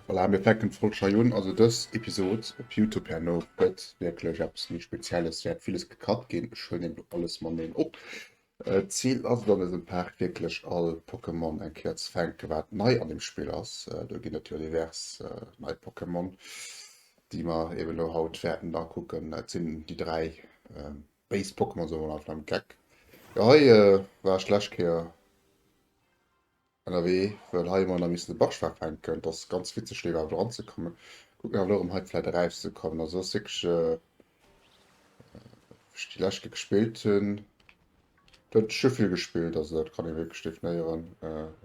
Voilà, mir fänken d'Folg hei un. Also dës Episod op Youtube herno gëtt wierklech eppes méi Spezielles, wäert villes gecut ginn. Ech huelen eben alles mateneen op. D'Zil ass et an dësem Part wierklech all Pokémon eng Kéier ze fänken, wat nei an dem Spill ass. Do ginn et jo divers nei Pokémon, déi mer eben elo haut wäerten da kucken. Et sinn déi 3 Base Pokémon, soe mer mol einfach am Geck. Jo, hei war ech d'lescht Kéier Ënnerwee, well hei hu mer nach missen de Bachschwaf fänken. Et ass ganz witzeg do iwwerhaapt eranzekommen. Kucken awer elo erëm hei vläit erauszekommen. Also ass wierklech, wéi ech déi lescht Kéier gespillt hunn, do huet ech jo vill gespillt, also dat kann ee wierklech definéieren.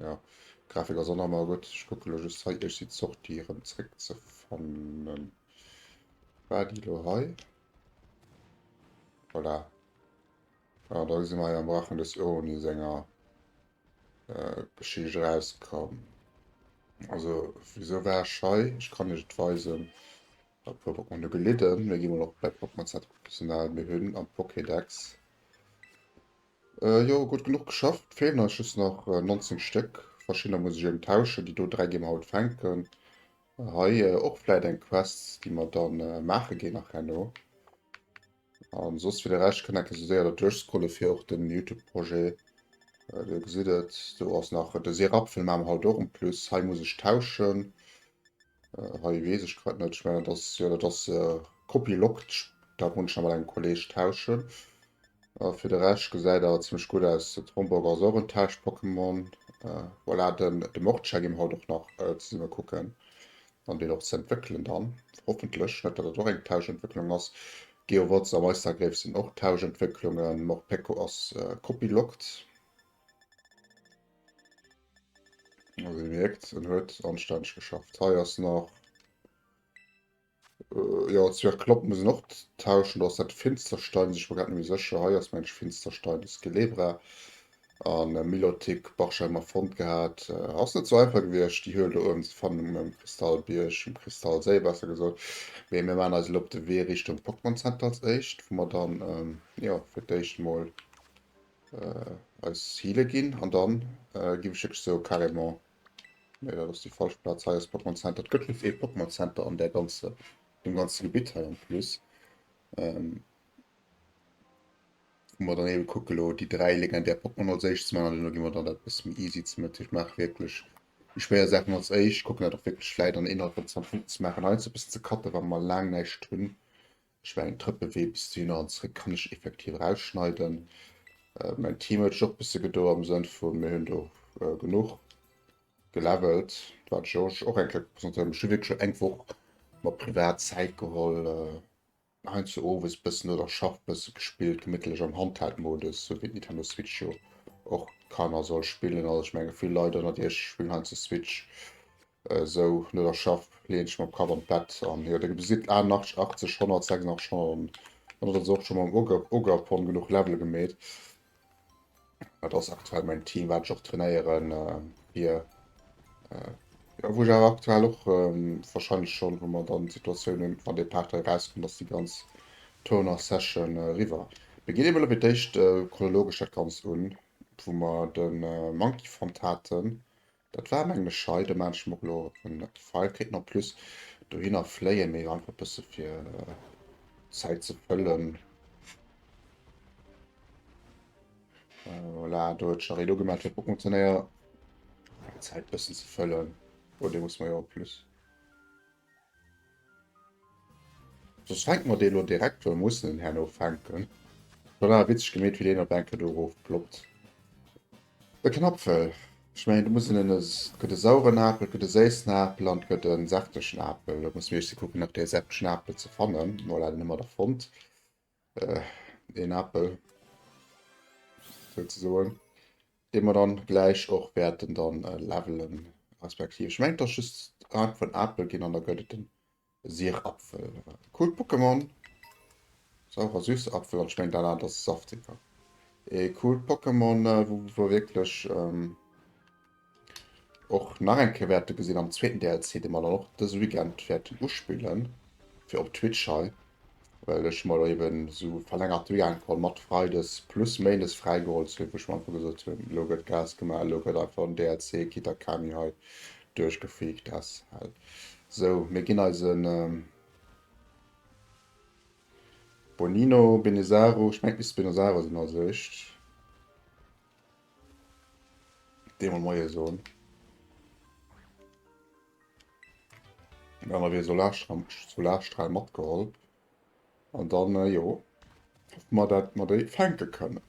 Jo, d'Grafik ass och nach ëmmer gutt. Ech kucke elo just hei iergsi d'Sortie erëm zréckzefannen. War déi elo hei? Voilà. Ah, da si mer hei am Drachen des Uroni senger Geschicht erauskomm. Also, wieso war ech hei? Ech kann iech et weisen. E puer Pokémon hu gelidden. Mir gi mol och bei Pokémon Center Professionell. Mir hunn am Pokédex jo gutt genuch geschafft. Feelen eis just nach 19 Stéck. Verschiddener muss ech eben tauschen. Déi do 3 gi mer haut fänken. Hei och vläit eng Quest, déi mer dann maache ginn nach herno. An soss fir de Rescht kënnt enke sou séier dat duerchscrolle fir och den Youtube Projet. Dir gesitt et, do ass nach de Serapfel maache mer haut och en plus. Hei muss ech tauschen. Hei weess ech grad net, ech mengen dat ass, jo dat ass Copy Locked, dat muss ech nach mat engem Kolleg tauschen. A fir de Rescht gesäit awer zimmlech gutt aus. De Tromborg ass och en Tausch-Pokémon. Voilà, den de Mordscha gi mer haut och nach zesumme kucken an deen och ze entwéckelen dann, hoffentlech. Net datt dat och eng Tauschentwécklung ass. Geowurz a Meistergréif sinn och Tauschentwécklungen. Morpeko ass copylocked. Also dir mierkt, en huet anstänneg geschafft. Hei ass nach Jo, Zwergklopp muss een och tauschen. Do ass dat Finsterstein, sinn ech mer grad net méi sécher. Hei ass mengen ech Finsterstein, de Skelebra an Milotic, Barca hu mer fonnt gehat. Ass net sou einfach gewiescht déi Höhl do uewen ze fannen um Kristallbierg, um Kristallséi besser gesot. Mee mir maachen eis elo op de Wee Richtung Pokémon Center als éischt, wou mer dann jo fir d'éischt mol eis heale ginn an dann giff ech wierklech soe carrément Nee, dat ass déi falsch Plaz. Hei ass Pokémon Center. Et gëtt just ee Pokémon Center an där ganze, dem ganze Gebitt hei en plus. Ähm, wou mer dann eben kucke lo déi 3 legendär Pokémon als éischt ze maachen an duerno gi mer dann dat bësse méi easy ze maachen. Ech maache wierklech déi schwéier Saachen als éischt, kucken dat och wierklech vläit an innerhalb vun 20 Minutten ze maachen. Heiansdo e bëssen ze cutten, wa mer laang näischt hunn. Ech mengen Trëppelwee bis dohinner an zréck kann ech effektiv erausschneiden. Mäin Team huet sech och bësse gedo am Sënn vu mir hunn do genuch gelevelt, wat ech och och eng Kéier presentéieren. Ech hu wierklech eng Woch mer privat Zäit geholl, heiansdo owes bëssen no der Schaff bësse gespillt, gemittlech am Handheld-Modus, sou wéi d'Nintendo Switch jo och kann a soll spillen. Also ech menge vill Leit ënnert iech spillen heiansdo Switch. Esou, no der Schaff leeën ech mam Kapp an d'Bett an jo, der gesitt 81, 80, 186, 100 an dann huet se och scho mam Ogerpon genuch Levele gemeet. Dat ass aktuell mäin Team, wat ech och trainéieren fir jo, wou ech awer aktuell och wahrscheinlech schonn, wou mer dann d'Situatioun hunn, wann dee Part hei erauskënnt, ass déi ganz Tournoi-Session eriwwer. Mir ginn eben elo fir d'éischt chronologesch dat Ganzt un, wou mer de Monkey fonnt haten. Dat war mengen ech hei, do maan ech mer och elo en File, kéint en plus dohinner fléien, mee einfach bësse fir Zäit ze fëllen. Voilà, do huet sech nach een ugemellt fir Pokémon Turnéier, Zäit bëssen ze fëllen. Oh, dee muss mer jo en plus. Soss fänke mer dee lo direkt, well mer mussen en herno fänken. Schon awer witzeg gemeet, wéi deen op eng Kéier do erof ploppt. De Knapfel, ech mengen do muss een en, et gëtt e saueren Apel, et gëtt e séissen Apel an et gëtt e säftegen Apel. Do musse mir eis kucken nach dee säftegen Apel ze fannen. Voilà, den hu mer da fonnt. Een Apel souzesoen, dee mer dann gläich och wäerten dann levelen, respektiv ech mengen et ass just Art vun Apel ginn an da gëtt et den Sirapfel. Coolt Pokémon, saurer süßer Apfel an ech mengen dat anert ass saftiger. Ee coolt Pokémon, wou mer wierklech och nach eng Kéier wäerte gesinn am zweeten DLC, dee mer dann och dëse Weekend wäerten uspillen, fir op Twitch hei, well ech mer eben esou verlängerte Weekend geholl mat Freides plus Méindes fräi geholl ze hunn, wou ech mer einfach gesot hunn, elo gëtt Gas gemaach, elo gëtt einfach den DLC Kitakami hei duerchgefreakt as hell. Sou, mir ginn eisen Bonino, Benesaru, ech mengen et misst Benesaru sinn als éischt. Deem mol Moie soen. Dann hu mir Solarstrahl, Solarstrahl matgeholl. An dann, äh, jo, hoffe mer, dat mer déi fänke kënnen.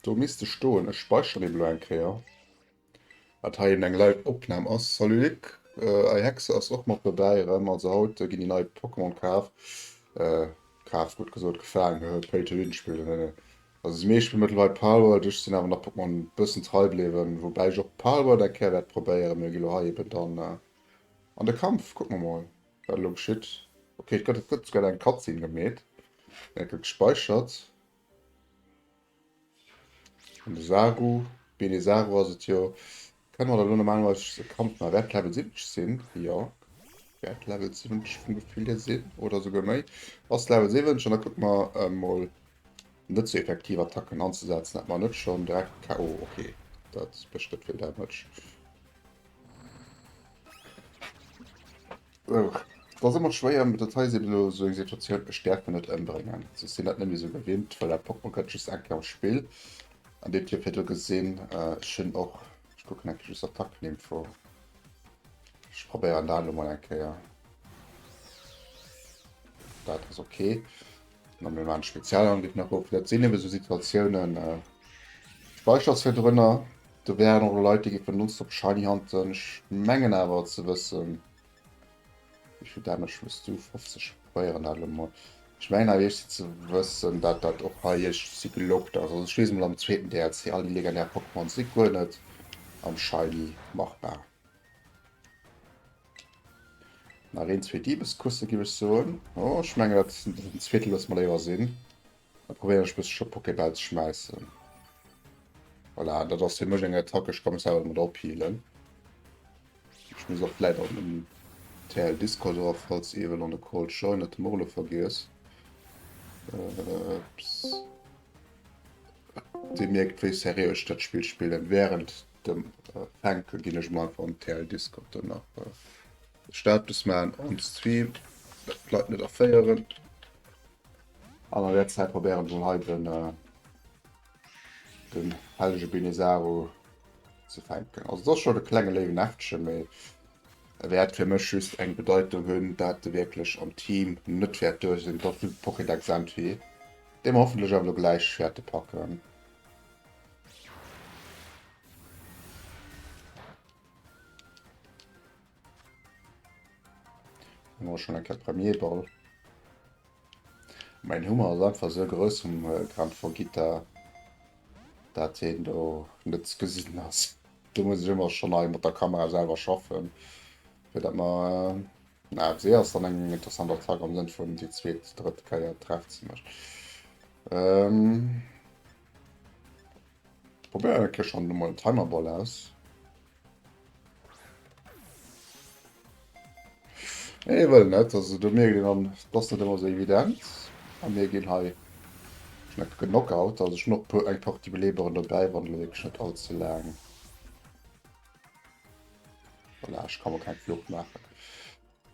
Do misst e stoen. Ech speichere eben elo eng Kéier. Wat hei eben eng live Opnam ass. Salut Luc, äh, ei Hexe ass och mat dobäi erëm. Also haut ginn déi nei Pokémon kaf. Äh, kaf, gutt gesot, gefaang, Pay to Win spillen. Also déi meescht spillen mëttlerweil Palworld, ech sinn awer nach Pokémon e bëssen trei bliwwen, woubäi ech och Palworld eng Kéier wäert probéieren. Mir gi lo hei eben dann an de Kampf, kucke mer mol wat elo geschitt. Ok, et gëtt et gëtt souguer eng Cutscene gemeet, dat gëtt gespeichert. An de Saru, Benesaru ass et jo. Kënne mer da lo normalerweis e Kampf maachen? Wäert Level 70 sinn, jo. Wäert Level 70 vum Gefill hier sinn oder souguer méi. Ass Level 70 an da kucke mer emol net sou effektiv Attacken anzesetzen, dat mer net schonn direkt KO. Okay, dat mécht net vill Damage. Sou, et ass ëmmer schwéier, mee dat hei ass eben elo esou eng Situatioun, ech däerf en net ëmbréngen. Ech sinn dat net méi esou gewinnt, well dat Pokémon gëtt just eng Kéier am Spill. An deet jo virdru gesinn, ech hunn och, ech kucken eng Kéier just Attackeninfo. Ech probéieren dat elo mol eng Kéier. Dat ass ok. Dann mir maachen Spezialangriff nach of. Dat sinn eben esou Situatiounen, speichers virdrunner. Do wären och Leit, déi géifen nonstop Shiny hunten. Ech mengen awer ze wëssen, wéi vill Damage hues du? 50, probéieren dat elo mol. Ech mengen awer iergendwéi ze wëssen, dat dat och hei iergendwéi gelockt ass. Also ech weess emol am zweeten DLC, all déi legendär Pokémon si guer net am Shiny machbar. Nach een, zwee Diebeskusse giff ech soen. Oh, ech mengen dat den zweete loosse mer léiwer sinn. Da probéieren ech bësse scho Pokéball ze schmäissen. Voilà, dat ass fir mech eng Attack, ech ka mech selwer domat ophealen. Ech muss och vläit an den TL Discord era falls ee wëll an de Call joinen, dat hu mer och elo vergiess. Ups. Dir mierkt wéi seriö ech dat Spill spillen. Während dem Fänke ginn ech mol einfach an den TL Discord dann nach Status maachen on Stream, dat d'Leit net erféieren. An an der Zäit probéieren ech mol hei den den hellege Benesaru ze fänken. Also dat ass schon e klenge léiwen Äffchen, mee e wäert fir mech just eng Bedeitung hunn, dat e wierklech am Team net wäert duer sinn. Dat ass de Pokédex Entry, dee mer hoffentlech awer elo gläich wäerte packen. Hu mer schon eng Kéier Premier Ball. Mäin Hummer ass einfach sou grouss vum Grand Fogita, dat heen do net ze gesinn ass. Do muss ech ëmmer schon hei mat der Kamera selwer schaffen, fir dat mer na se ass dann eng interessant Attack am Sënn vun déi zweet, drëtt Kéier trefft se mech. Ähm, probéieren eng Kéier schon emol en Timerball aus. Nee, wëll net. Also do mierkt een dann, et ass net ëmmer sou evident. A mir ginn hei schneck geknockout. Also ech hunn och puer eng Partie Beleeberen dobäi, wann elo wierklech net all ze laang. Voilà, ech ka mer keng Flucht maachen.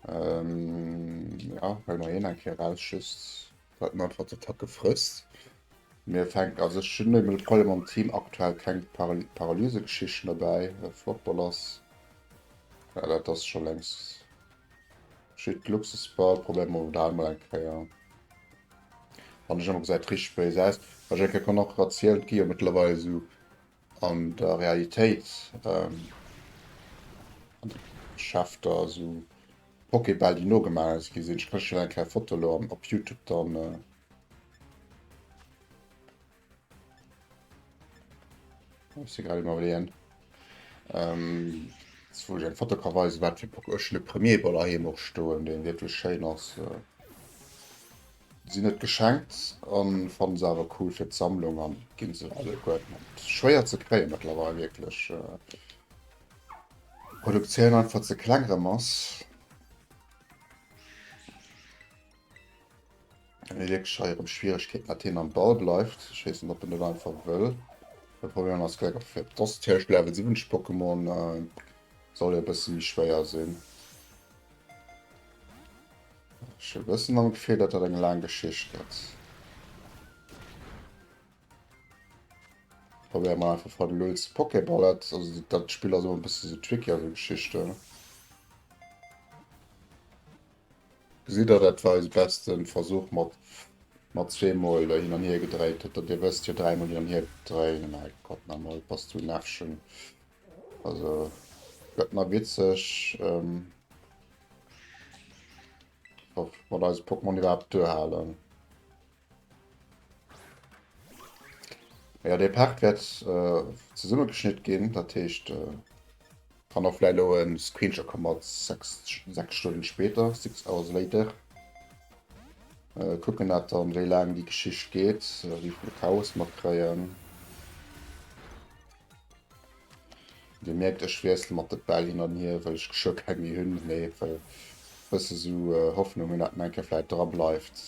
Ähm, ja, hei nach een eng Kéier raus, just wat en einfach d'Attacke frësst. Mir fänken, also ech hunn eben de Problem am Team aktuell keng Paralysegeschichten dobäi. Flottball ass, ja dat ass scho längst geschitt. Luxusball probéiere mer dat emol eng Kéier. Wann ech ëmmer gesäit richteg béis aus. Wat ech eng Kéier kann och erzielen, et gi jo mëttlerweil esou an der Realitéit an de Geschäfter esou Pokébäll déi nogemaach gi sinn. Ech kann iech eng Kéier Foto elo op Youtube dann. Ech si grad iwwerleeën. Ähm, wou ech eng Foto ka weisen, wat fir Pok ech hunn e Premier Ball heiheem och stoen, deen wierklech schéin ass. Sinn net geschenkt an fannen se awer cool fir d'Sammlung an ginn se alleguerten. Schwéier ze kréien mëttlerweil wierklech. D'Produktioun einfach ze kleng rëm ass. Mir wierklech hei erëm Schwieregkeeten, dat hien am Ball bleift. Ech weess net, ob en dat einfach wëll. Mir probéieren eis Gléck op fir. Dat ass natierlech Level 70 Pokémon, soll jo e bësse méi schwéier sinn. Ech hu e bëssen am Gefill, datt dat eng laang Geschicht gëtt. Probéiere mer einfach vor de Lulz Pokéball. Dat, also dat Spill ass ëmmer e bësse sou tricky a sou Geschichten. Gesitt der, dat war eise beste Versuch mat mat zweemol hin an hier gedréit. Dat dir wësst jo, dräimol hin an hier dréien. Mäi Gott, nach emol, bass du en Äffchen. Also gëtt nach witzeg. Ähm, ob mat eise Pokémon iwwerhaapt duerhalen. Ja, dee Part wäert äh, zesummegeschnitt ginn, dat heescht äh, kann och vläicht elo en Screenshot komme mat 6, 6 Stunden später, 6 hours later. Äh, kucken dat dann, wéi laang déi Geschicht geet, äh, wéi vill Chaos mer kréien. Dir mierkt, ech wiessele mat de Bäll hin an hier, well ech geschwë keng méi hunn, mee well bësse sou äh, Hoffnung hunn, dat en eng Kéier vläicht dra bleift.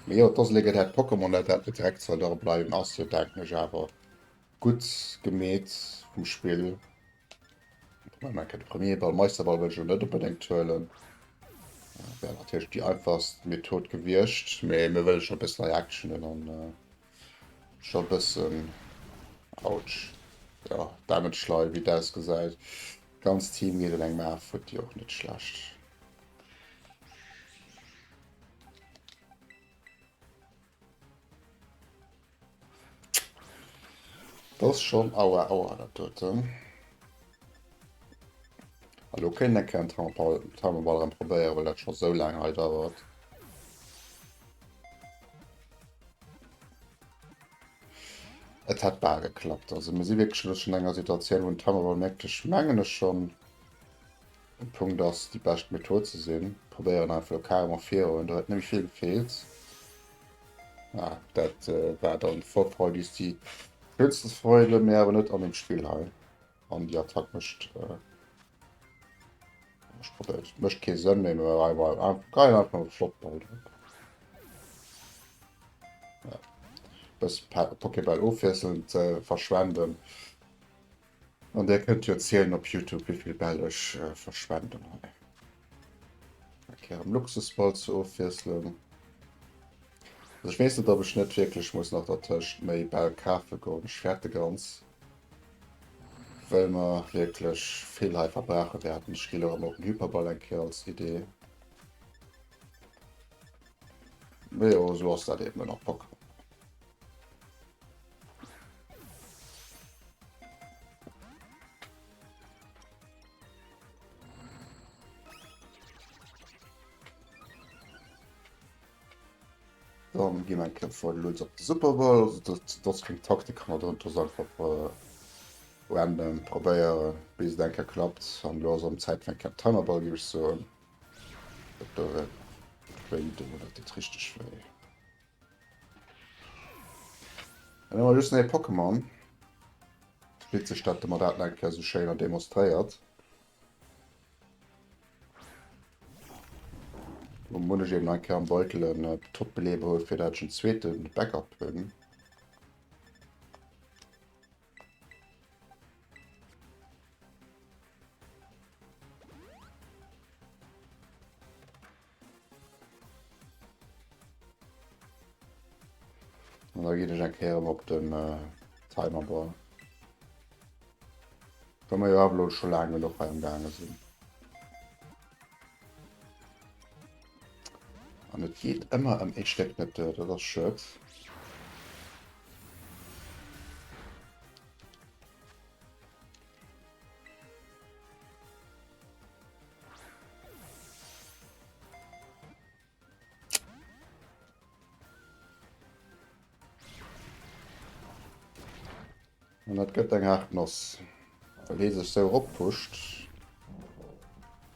Mee jo, et ass legendäert Pokémon, dat dat net direkt soll dra bleiwen, ass jo, denken ech, awer gutt gemeet vum Spill. Mä de Premier Ball, Meisterball wëll ech elo net onbedéngt huelen. Wär natierlech déi einfachst Method gewiescht, mee mir wëlle scho e bëssen hei Action hunn an äh, scho e bëssen, ouch, ja, Damage Line, wéi et ausgesäit. Ganz Team geet an engem Af, futti och net schlecht. Dat ass schonn aua aua dat doten. Hallo kéint eng Kéier en Thermoball erëm probéieren, well dat scho sou laang hei dauert. Et hätt bal geklappt. Also mir si wierklech elo schonn an enger Situatioun, wou en Thermoball wierklech, mengen ech, schonn um Punkt ass, déi bescht Method ze sinn. Probéieren einfach elo carrément virun. Do hätt net méi vill gefeelt. Ah, dat äh, war dann Vorfreude ist die schönste Freude, mee awer net an dem Spill hei. An déi Attack mécht äh, ech probéiert, mécht kee Sënn, mee mir einfach geil einfach mal flott Ball drop. Ja. Bëss Pokéball ofwiesselnd äh, verschwenden. An der kënnt jo zielen op Youtube wéivill Bäll ech verschwenden hei. Eng Kéier am Luxusball zur Ofwiesslung. Also ech weess net, ob ech net wierklech muss nach dertëscht méi Bäll kafe goen. Ech fäerte ganz, well mer wierklech vill hei verbrauche wäerten. Ech gi lo erëm op den Hyperball eng Kéier als Idee. Mee jo, esou ass dat eben ënner Pokémon. Dann gi mer eng Kéier voll lues op de Super Bowl. Also dat, dat ass keng Taktik, kann man drënner einfach äh, random probéieren, bis et eng Kéier klappt. An elo ass am Zäit fir eng Kéier Timerball, géif ech soen. Dat do wéi do, dat deet richteg wéi. Dann hu mer just nach ee Pokémon. Witzeg, dat de mer dat nach eng Kéier esou schéin demonstréiert. Lo muss ech eben eng Kéier am Beutel en äh, Top-Beleber huelen, fir dat ech en zweete Backup hunn. An da ginn ech eng Kéier erëm op den äh, Timerball. Well mer jo awer elo scho laang genuch hei am gaange sinn. An et geet ëmmer ëm ee Stéck net duer, dat ass schued. An dat gëtt eng haart Noss, well hie sech sou eroppusht.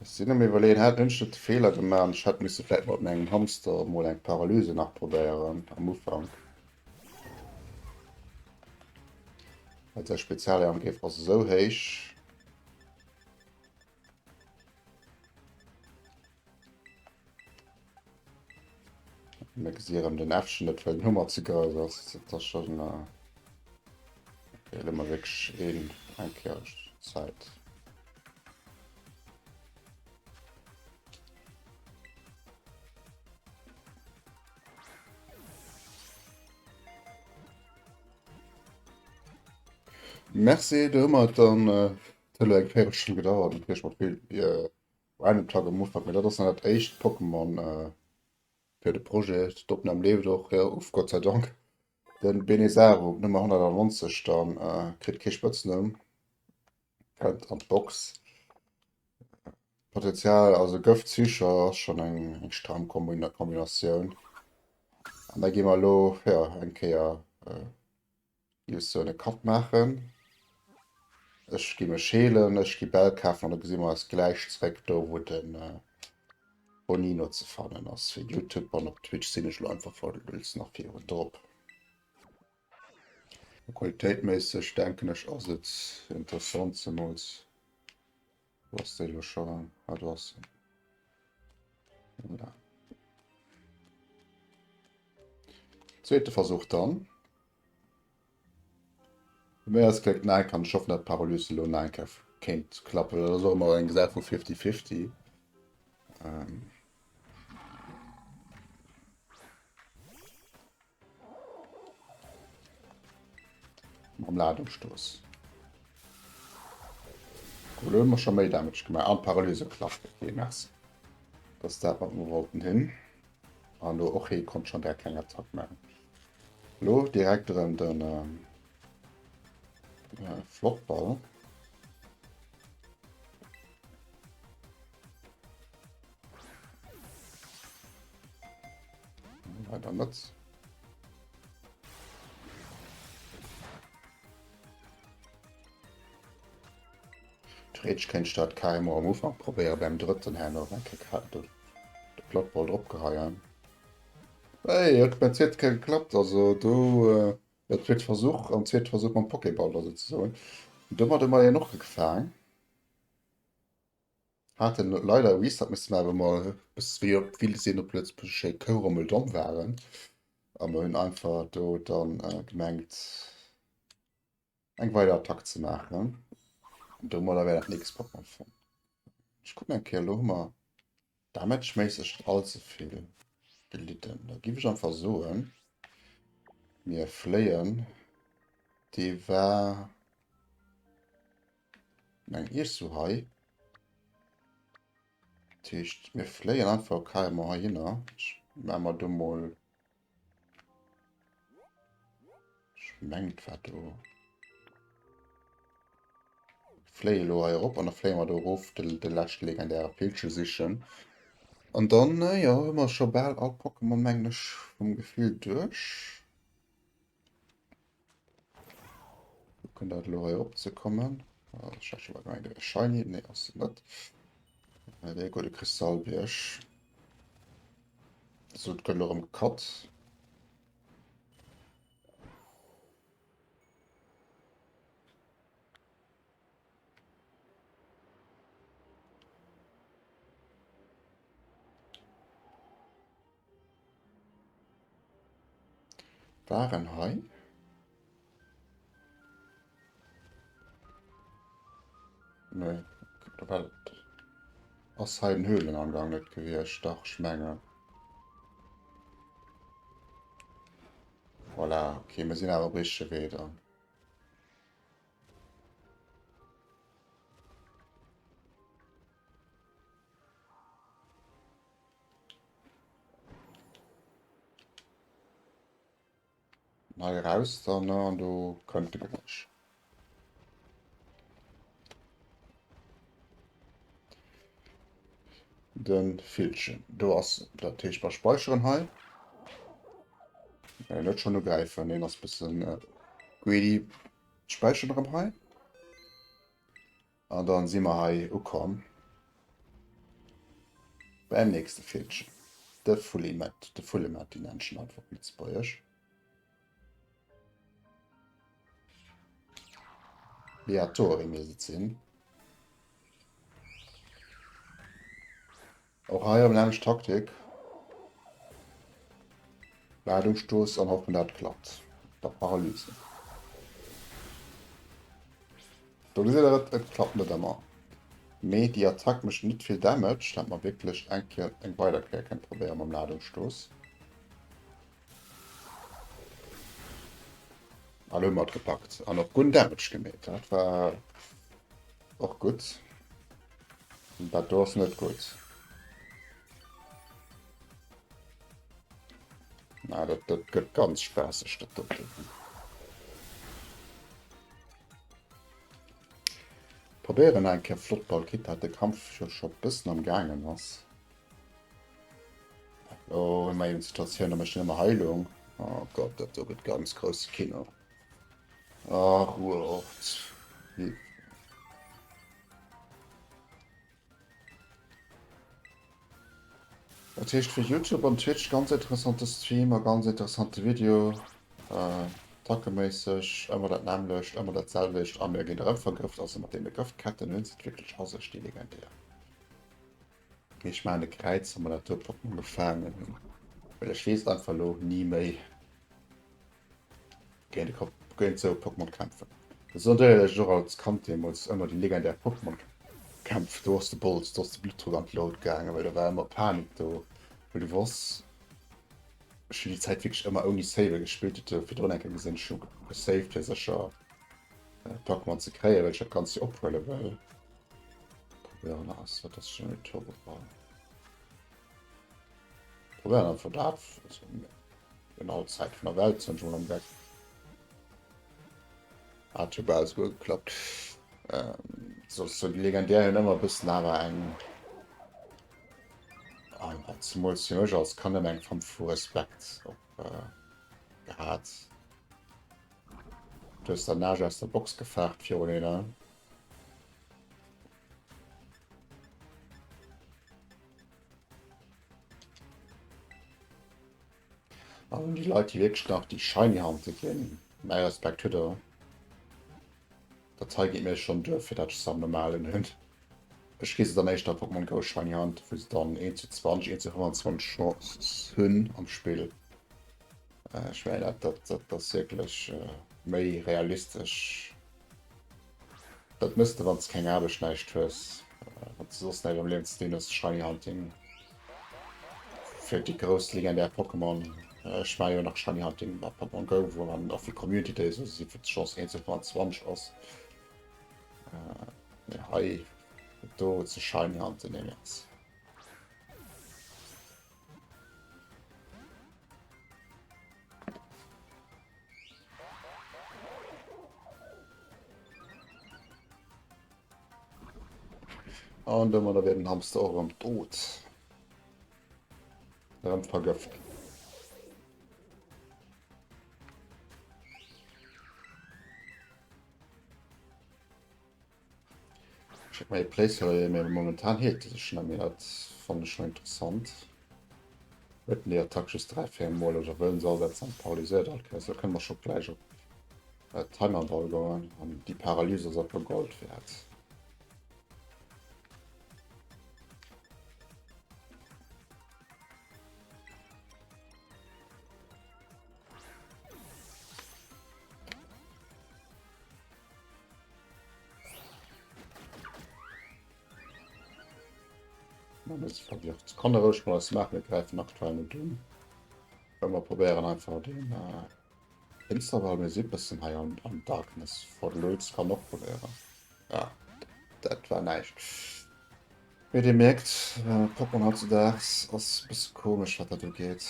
Ech sinn am Iwwerleeën, hat hunn ech net de Feeler gemaach, ech hätt misse vläit mat mengem Hamster mol eng Paralyse nach probéieren am Ufank. Well säi Spezialangriff ass esou héich. Mir gesi erëm den Äffchen net, well den Hummer ze grouss ass. Dat ass schon äh, okay, elo mer wierklech een eng Kéier Zäit. Merci, do hu mer et dann. Et huet elo eng Véierelstonn gedauert, natierlech mat vill random Talk am Ufank, mee dat ass dann dat éischt Pokémon fir de Projet. D'Opnam leeft och, jo, uff, Gott sei Dank. Den Benesaru, Nummer 190, dann kritt kee Spëtznumm, kënnt an d'Box. Potenzial, also Gëft Psycho ass schonn eng eng stramm Kombinatioun. An da gi mer elo, jo, eng Kéier just sou e Cut maachen. Ech gi mech heelen, ech gi Bäll kafen an da gesi mer eis gläich zréck do wou de Bonino ze fannen ass. Fir Youtube an op Twitch sinn ech elo einfach verluls nach virun drop. Qualitéitméisseg denken ech ass et interessant, zemools Wo ass déi elo scho? Ah, do ass se. Voilà. Zweete Versuch dann. Méi ass klickt nein kann ich hoffen, dat Paralyse elo nein kéint klappen. Dat ass och ëmmer eng Saach vu 50-50. Ähm. Mam Ladungsstoß. Cool, hu mer scho méi Damage gemaach. An d'Paralyse klappt. Okay, merci. Das ist dat, wat mer wollten hin. An lo och hee konnt schon direkt keng Attack maachen. Lo direkt erëm den ähm, äh, Flottball. Leider net. Theoretisch kéint ech dat KMO am Ufank probéieren, beim drëtten herno eng Kéier de Plotball drop geheien. Hey, huet beim zweete Kéier geklappt, also do äh, der zweete Versuch, am zweete Versuch mam Pokéball da souzesoen. Domat hu mer een och gefaang. Haten leider e Restart missen maachen, well mer bis wéi op vill sinn op Lëtzebuergesch schéi Kourommel domm waren. A mer hunn einfach do dann gemengt eng weider Attack ze maachen. An domadder wär dat nächst Pokémon fonnt. Ech kucken eng Kéier, elo hu mer damage-méisseg net all ze vill gelidden. Da giff ech einfach soen, mir fléien. Dee war. Meng iech sou hei. Dat heescht, mir fléien einfach carrément heihinner. Ech maache mer do mol. Ech mengen, et war do. Fléie lo hei erop an da fléie mer do erof de, de leschte legendäre Villche sichen. An dann, jo, hu mer scho bal all Pokémon, mengen ech, vum Gefill duerch. Kucken dat elo hei eropzekommen. Ah, ech hat schon mal gemeint, wär shiny. Nee, ass se net. Äh, dee gudde Kristallbierg. So, et gëtt elo erëm gecut. Waren hei. Nee, da war dat. Ass hei den Höhlenangang net gewiescht? Dach, ech mengen. Voilà, okay, mir sinn awer op richtege Wee dann. Hei raus dann ne an do kënnt de Geräusch. Den Villchen. Do ass dat heescht mer speicheren hei. Äh, net schon ugräifen, deen ass bëssen äh, greedy. Speicheren erëm hei. An dann si mer hei ukomm beim nächste Villchen, de Fullimet, de Fullemetti nennen ech en einfach op Lëtzebuergesch. Beatori misst et sinn. Och hei erëm nämmlecht Taktik. Ladungsstoß an hoffen dat klappt. Der Paralyse. Do gesitt der et, et klappt net ëmmer. Mee déi Attack mécht net vill Damage, dat mer wierklech eng Kéier eng weider Kéier kënne probéiere mam Ladungsstoß. An hu mat gepackt an och gudden Damage gemeet. Dat war och gutt. Dat do ass net gutt. Na, dat, dat gëtt ganz spaasseg, dat do. Probéieren eng Kéier flott Balkit, dat de Kampf jo scho bëssen am gaangen ass. Oh, ëmmer eben Situatioun, da mécht en ëmmer Heilung. Oh Gott, dat do gëtt ganz grousse Kino. Ach, Ruheort. Dat heescht fir YouTube an Twitch ganz interessante Stream a ganz interessante Video. Äh, tackeméisseg ëmmer dat nämmlecht, ëmmer dat selwecht a mir ginn erëm vergëft. Also mat deene Gëftketten hunn se et wierklech a sech, déi legendär. Mee ech maachen e Kräiz, wa mer dat do Pokémon gefaangen hunn. Well ech weess einfach elo ni méi. Géint e Kop géint sou e Pokémon kämpfen. Esou natierlech och als Kand deemools ëmmer déi legendär Pokémon Kämpf, do ass de Bols, do ass de Bluttdrock an d'Lout gaangen, well do war ëmmer Panik do, well du wosst, ech hunn déi Zäit wierklech ëmmer ouni Save gespillt, huet do virdrun eng Kéier gesinn, ech hu gesaved fir sécher Pokémon ze kréien, well ech dat Ganzt jo ophuele wëll. Probéieren ass, wat ass schon Turboball? Probéieren einfach dat, also Hun all Zäit vun der Welt sinn schon am Geck. Hat jo bal souguer geklappt. Ähm, so, so die legendär hunn ëmmer bëssen awer eng an zemools fir mech als Kand ëmmer eng Form vu Respekt och äh, gehat. Du hues der Nage aus der Box gefaart virun einer. An déi Leit, déi wierklech nach déi Shiny Hunte ginn, mäi Respekt hutt der. Dat hei geet mir schonn duer, fir dat ech se am normalen hunn. Ech gi se dann éischter Pokémon Go Shiny Hunt, wou se dann 1 zu 20, 1 zu 25 Chance hunn am Spill. Ech mengen, dat, dat, dat ass wierklech méi realistesch. Dat mëss de wann s keng Aarbecht näischt hues, wann s de soss näischt am Liewen ze dinn hues, Shiny Hunting fir déi grouss legendär Pokémon. Ech maache jo nach Shiny Hunting mat Pokémon Go, wou dann och fir Community Days oder sou wou d'Chance 1 zu 25 ass. Mee hei do ze Shiny Hunten, nee merci. An domadder wier den Hamster och erëm tot. Erëm vergëft. Check mal Placeholder, mee momentan heelt e sech net méi. Dat fannen ech schon interessant. Huet en déi Attack just 3, 4 Mol oder wëllen se asetzen an paralyséiert all Kéiers. Da kënne mer scho gläich op Timerball goen an déi Paralyse ass awer Gold wäert. Man ist verwirrt. Kann der ruhig mal was machen. Wir greifen aktuell nicht um. Wenn wir probieren einfach den äh, Insta, weil wir sind ein bisschen high an, an Darkness vor Lutz kann noch probieren. Ja, das war nice. Wie ihr merkt, äh, Pokémon heutzutage ist ein bisschen komisch, was da geht.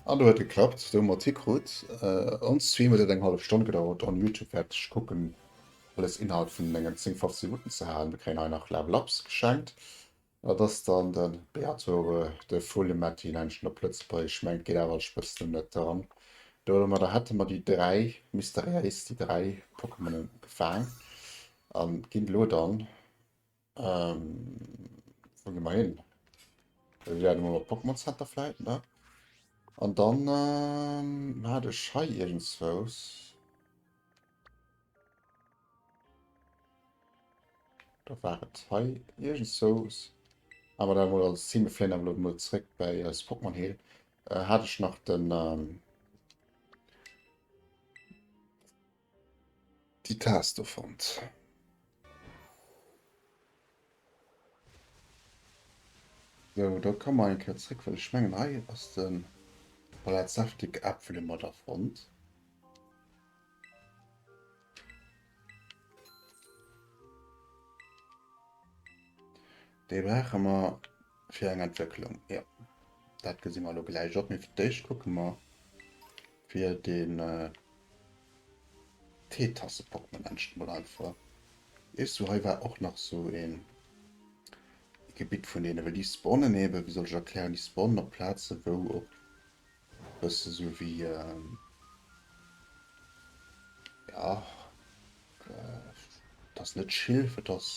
An do huet geklappt, do hu mer et hikrut. On Stream huet et eng hallef Stonn gedauert, on Youtube wäert ech kucken alles innerhalb vun engen 10, 15 Minutten ze halen. Mir kréien hei nach Level Ups geschenkt. Dat ass dann de Beatore, de Vullemetti nennen ech en op Lëtzebuergesch, ech mengen et geet awer als Spëtznumm net dran. Domadder hätte mer déi 3 mysteriéis, déi 3 Pokémonen gefaang an ginn elo dann Ähm, wo gehen wir hin? Wir werden mal Pokémon Center vielleicht, ne? An dann ähm, hatte ich hei irgendwas. Da war et hei irgendwas. Aber dann wohl als Team fliehen aber mal zurück bei als Pokémon Heal. Äh, hatte ich noch den ähm, die Taste do fonnt. Sou, da komme mer eng Kéier zréck, well ech mengen hei ass de voilà, d'säftig Äpfel hu mer da fonnt. Déi brauche mer fir eng Entwécklung. Jo, dat gesi mer elo gläich och. Mee fir d'éischt kucke mer fir den Teetasse-Pokémon nennt ech mol einfach. Weess du, hei war och nach sou een Gebitt vun deenen, well déi spawnen eben, wéi soll ech erklären, déi spawnen op Plaze wou och bësse sou wéi, ja, et ass net Schilf, et ass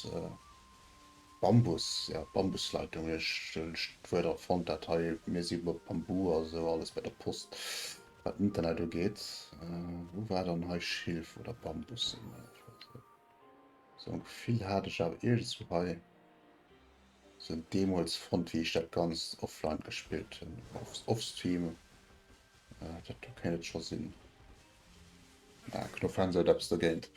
Bambus, ja, Bambusleitung, ech hunn d'Wuert erfonnt, dat hei, mir si mat Bambu a sou alles bei der Post, wat den Internet ugeet. Wou war dann hei Schilf oder Bambus? Sou en Gefill hat ech awer iergendswou hei sou deemols fonnt wéi ech dat ganzt offline gespillt hunn, offstream, dat do kéint et scho sinn. Ah, Knofense huet eppes dogéint.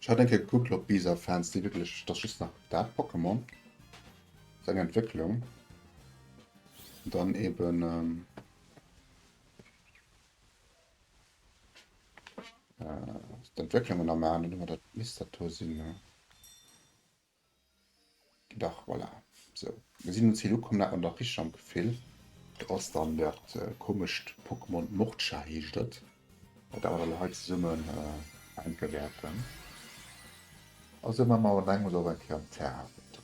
Ech hat eng Kéier gekuckt op Bisa-Fans, déi wierklech, dat ass just nach dat Pokémon, seng Entwécklung, dann eben. D'Entwécklungen am Aen, hunn dat misst dat do sinn, ne? Dach, voilà. Sou, mir sinn um Ziel ukomm, dat man dach richteg am Gefill. Do ass dann dat komescht Pokémon Morcha heescht et, wat awer elo hei zesummen fänke wäerten. Also maache mer an engems och eng Kéier am Terrain weider.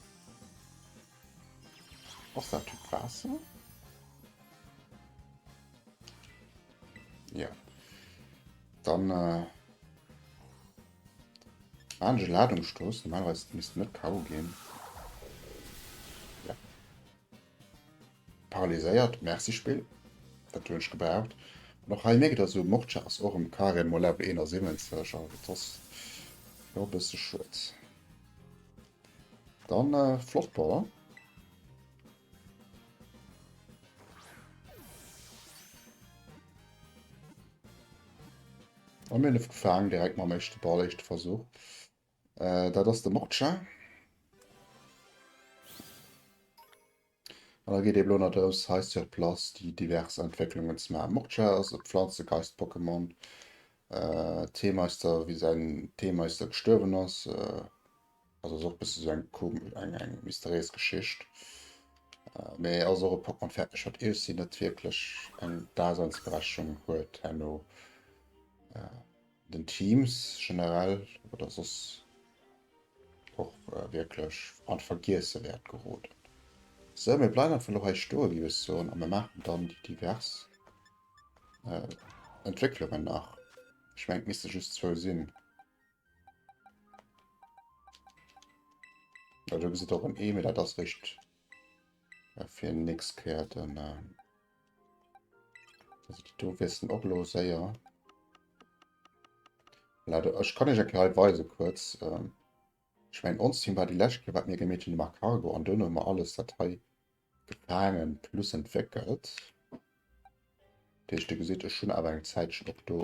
Ass dat Typ Waasser? Ja. Dann äh, manische Ladungsstoß. Normalerweise misst net K.O. gehen. Ja. Paralyséiert. Merci Spill. Dat hunn ech gebraucht. An och hei mierkt der so, Morcha ass och im Karen mal Level 71. Also das ass jo e bësse schued. Dann äh, flott Ball. A mir hunn gefaangen direkt mam éischte Ball, éischte Versuch. Äh, dat ass de Morcha. An da geet eben lo nach drëms, hei sur place déi divers Entwécklungen ze maachen. Morcha ass e Pflanzegeist-Pokémon. Äh, Teemeister, wéi säin Teemeister gestuerwen ass. Äh, also ass och e bësse sou eng komesch, eng, eng mysteriéis Geschicht. Äh, mee ass och e Pokémon fäert mech, wat iergendwéi net wierklech eng Daseinsberechtigung huet herno. Äh, den Teams generell oder soss och wierklech an d'Vergiesse wäert geroden. Sou, mir bleiwen einfach elo hei stoe géif ech soen a mir maachen dann déi divers Entwécklungen nach. Ech mengen et misste just zwou sinn. Ja, do gesitt och en E, mee dat ass réischt fir nächst Kéier den. Also déi do wiessen och elo séier. Leider, ech kann iech eng Kéier hei weise kuerz. Ähm, ech mengen ons Team war déi lescht Kéier wat mir gemeet hunn de Magcargo an duerno hu mer alles dat hei gefaangen plus entwéckelt. Dat heescht, dir gesitt, ech hunn awer eng Zäitchen och do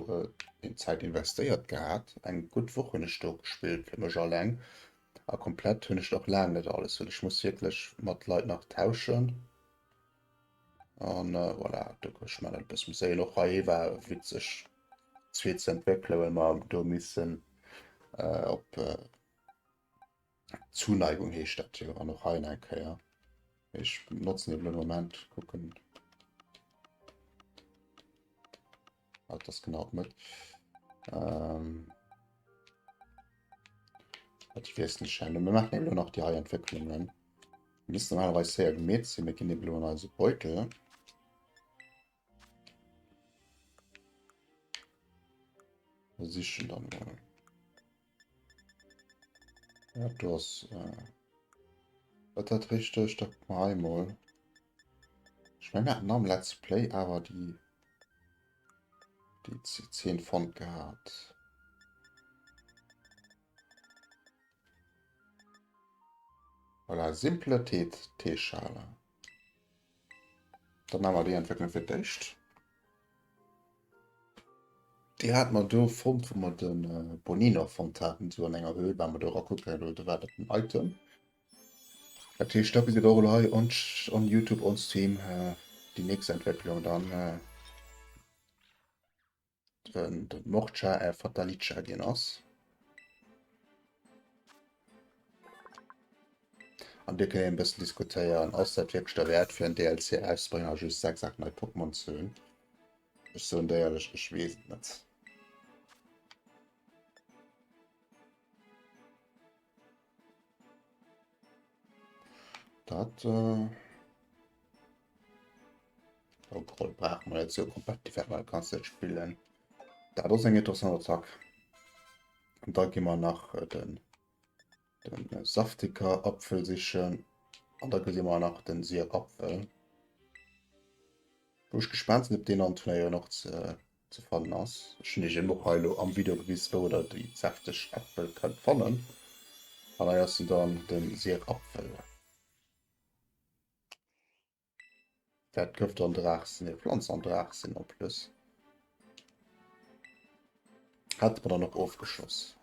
äh, Zäit investéiert gehat. Eng gutt Woch hunn ech do gespillt fir mech alleng. A komplett hunn ech och laang net alles, well ech muss wierklech mat Leit nach tauschen. An äh, voilà, do ech man e bëssen séien. Och hei war witzeg zwee ze entwéckelen, well mer do missen äh, op äh, Zuneigung heescht dat jo an och hei eng Kéier. Ech notzen eben den Moment kucken. Ah, das genau mit. Ähm, ich weiß nicht, wir machen eben noch die hei Entwicklungen. Misst normalerweis séier gemeet sinn. Mir ginn eben elo an eise Beutel. A sichen dann mol. Ja, do ass... Äh, wat dat richteg? Da kucke mer hei mol. Ech mengen, mir haten am Let's Play awer déi, déi 10 fonnt gehat. Voilà, simple Teeschale. Dann haben wir déi Entwécklung fir d'éischt. Déi hat mer do fonnt, wou mer den äh, Bonino fonnt haten, so an enger Höhl, war mer do rakucken, do war dat den Item. Dat heescht, da gesitt och elo hei on, on YouTube, on Stream äh, déi nächst Entwécklung dann äh, den, den Morcha äh, Fatalica ginn ass. An dir kënnt e bëssen diskutéieren, ass dat wierklech derwäert fir en DLC erauszebréngen a just 6, 8 nei Pokémon ze hunn? Ech soen der éierlech, ech weess et net. Dat äh, oh, Groll brauche mer net sou komplett, déi wäerte mer ganz net spillen. Dat ass eng interessant Attack. An da gi mer nach äh, den den Saftiker Apfel sichen. An da gesi mer nach den Sier Apfel. Wou ech gespaant sinn, ob deen an Turnéieren och ze, ze fannen ass. Ech hunn iech eben och hei elo am Video gewis, wou der déi säfteg Äppel kënnt fannen. An hei ass en dann, den Sier Apfel. Wäert Gëft an Draach sinn, nee, Pflanz an Draach sinn en plus. Hätte mer dann och ofgeschloss.